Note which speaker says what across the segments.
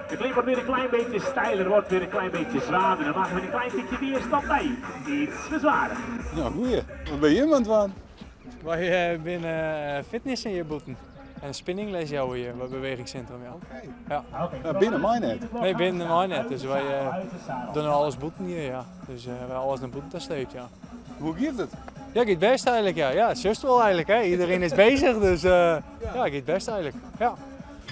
Speaker 1: De klim wordt weer een klein beetje steiler, wordt weer een klein beetje zwaarder. Dan maken we een klein tikje weerstand bij. Iets verzwaren.
Speaker 2: Nou, goeie. Wat ben je aan het doen?
Speaker 3: Wy binne fitnessen hjir bûten. En spinningles jouwe hjir by Bewegingscentrum, ja.
Speaker 2: Oké.
Speaker 3: Ja.
Speaker 2: Nou, binnen mei net.
Speaker 3: Nee, binnen mei net. Dus wy dogge no alles bûten hjir, ja. Dus wy alles nei bûten ta sleept, ja.
Speaker 2: Hoe giet it?
Speaker 3: Ja, giet bêst eigenlik, ja. Ja, sjochst wol eigenlik, hè. Iedereen is bezig, dus ja, giet bêst eigenlik, ja.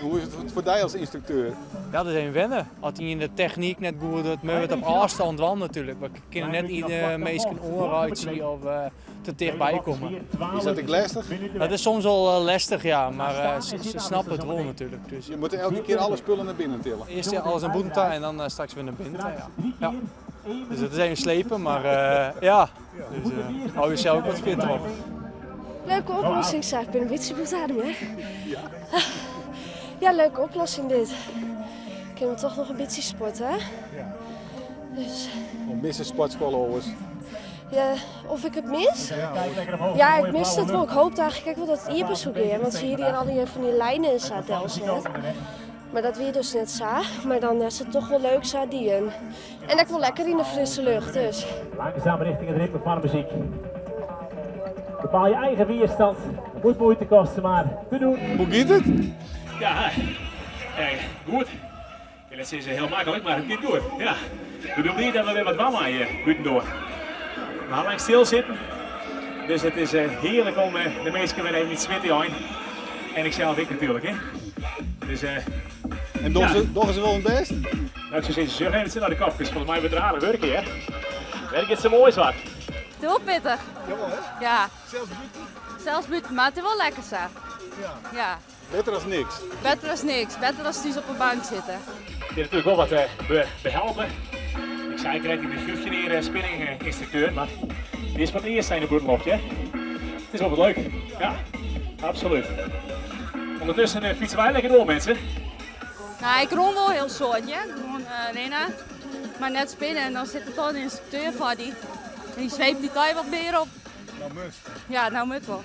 Speaker 2: Hoe is it foar dy as ynstrukteur?
Speaker 3: Ja, dat is even wennen. As ien de technyk net goed docht, moatte we it op ôfstân dwaan natuerlik. We kinne net de minsken oanreitsje of te tichtby komme.
Speaker 2: Is dat ek lêstich?
Speaker 3: Dat is soms wol lêstich, ja, mar se snappe it wol natuerlik. Dus.
Speaker 2: Je moatte elke kear alle spullen nei binnen tille?
Speaker 3: Earst alles nei bûten ta en dan straks wer nei binnen ta, ja. Ja. Dus dat is even slepen, mar ja. Dus hou jesels ek wat fit troch.
Speaker 4: Leuke oplossing, sa. Ik bin in bytsje bûtenadem, hè. Ja, leuke oplossing dit. Kinne we toch noch in bytsje sporte, hè?
Speaker 2: Ja.
Speaker 4: Dus.
Speaker 2: Want mist de sportskoalle oars?
Speaker 4: Ja, of ik it mis? Ja, ik mis it wol. Ik hoopte eigenlik ek wol dat it iepen soe gean, want se hiene hjir allegear fan dy lijnen en sa delset. Mar dat wie dus net sa. Mar dan is it toch wol leuk sa dien. En ek wol lekker yn de frisse lucht, dus.
Speaker 1: Langzaam richting het ritme van de muziek. Bepaal je eigen weerstand. Het moet moeite kosten, maar te doen.
Speaker 2: Hoe giet it?
Speaker 1: Ja, goed. Ja, dat is hiel maklik, mar it giet goed. Ja. We binne bliid dat we wer wat dwaan meie bûtendoar. We ha lang stilsitten, dus it is hearlik om de minsken wer even iets swit te jaan. En iksels ek natuerlik. Hè. Dus,
Speaker 2: En dogge se, dogge se wol hun bêst?
Speaker 1: Nou, ik soe sizze, sjoch even nei de kopkes. Folgens my wurdt der aardich wurke hear. Wer giet sa moai swart.
Speaker 5: It is wol pittich.
Speaker 2: Jawol hè?
Speaker 5: Ja.
Speaker 2: Sels bûten?
Speaker 5: Sels bûten, mar it is wol lekker sa.
Speaker 2: Ja.
Speaker 5: Ja.
Speaker 2: Better as niks.
Speaker 5: Better as niks. Better as thús op 'e bank sitte.
Speaker 1: Ik kin natuerlik wol wat behelpe. Ik sei krekt, ik bin 15 jier spinninginstrukteur, mar dit is foar it earst yn de bûtenloft, hear. It is wol wat leuk. Ja, absolút. Undertusken fytse wy lekker oan, mensen.
Speaker 5: Nou, ik rûn wol hiel soad, hear. Gewoan rinne, mar net spinne. En dan sit der toch in ynstrukteur foar dy. En dy sweept dy toch wat mear op.
Speaker 2: Nou mut.
Speaker 5: Ja, nou mut wol.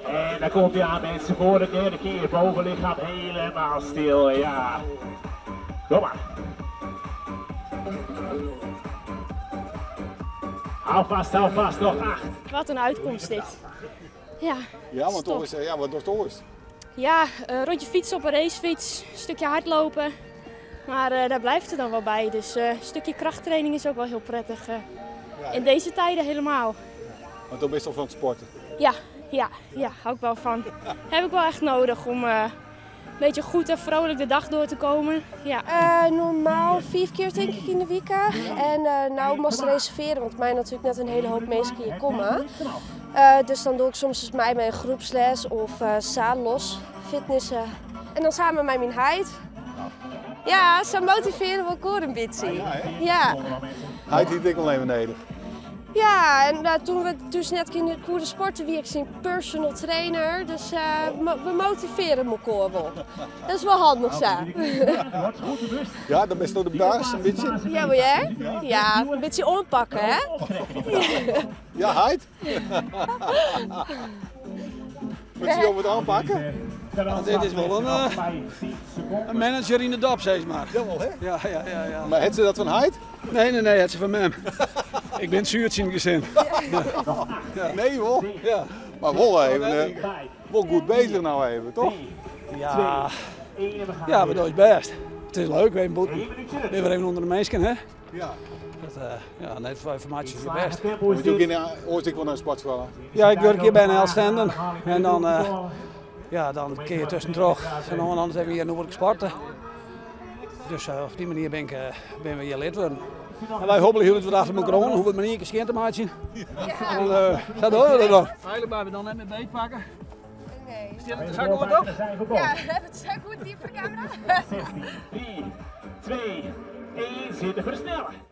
Speaker 1: En daar komt hij aan mensen voor de derde keer. Bovenlichaam helemaal stil, ja. Kom maar. Hou vast, hou vast, nog 8.
Speaker 6: Wat in uitkomst dit. Ja,
Speaker 2: Ja, want
Speaker 6: stop.
Speaker 2: oars, ja, wat dochst oars?
Speaker 6: Ja, een rondje fietsen op een racefiets, een stukje hardlopen. Maar daar blijft het dan wel bij. Dus een stukje krachttraining is ook wel heel prettig. In deze tijden helemaal.
Speaker 2: Want dan ben je toch van het sporten?
Speaker 6: Ja, ja, ja, hou ik wel van. Heb ik wel echt nodig om een beetje goed en vrolijk de dag door te komen. Ja.
Speaker 4: Normaal 5 keer denk ik in de week. En nou moest ik reserveren, want mij natuurlijk net een hele hoop mensen hier komen. Dus dan doe ik soms eens mij met een groepsles of zaal los fitnessen. En dan samen met mijn heit. Ja, zo motiveren we elkaar een beetje.
Speaker 2: Ja, hè?
Speaker 4: Ja.
Speaker 2: Heit hiet ik al even nodig.
Speaker 4: Ja, en toen we dus net in de koerde sporten, wie ik zijn personal trainer. Dus we motiveren elkaar wel. Dat is wel handig zo.
Speaker 2: Ja, dan ben je toch de baas een beetje?
Speaker 4: Ja, wil jij? Ja, een beetje ompakken, hè?
Speaker 2: Ja, heit. Moet je op het aanpakken?
Speaker 7: Ja, dit is wel een manager in de dop, zeg maar.
Speaker 2: Jawel, hè?
Speaker 7: Ja, ja, ja, ja.
Speaker 2: Maar het ze dat van heit?
Speaker 7: Nee, nee, nee, het ze van mem. Ik ben zuurtje in het gezin.
Speaker 2: Ja. Nee, hoor.
Speaker 7: Ja.
Speaker 2: Maar wel even, wel goed bezig nou even, toch?
Speaker 7: Ja. Ja, we doen het best. Het is leuk, we moeten weer even onder de mensen, hè?
Speaker 2: Ja.
Speaker 7: Dat ja, net voor informatie is het best.
Speaker 2: Moet je ook in de ooit ik wel naar de sportschool?
Speaker 7: Ja, ik werk hier bijna Elstenden. En dan kun je tussendoor. En dan anders even hier nog sporten. Dus op die manier ben we hier lid worden. En wij hopen heel het achter elkaar aan, hoe we het maar één keer scheen te maken.
Speaker 4: Ja.
Speaker 7: En dat doen we dat dan. Eigenlijk blijven we dan net met beet pakken.
Speaker 4: Nee.
Speaker 7: Stil het zak goed op?
Speaker 4: Ja, het zak goed diep voor de camera.
Speaker 1: 3, 2, 1, zitten versnellen.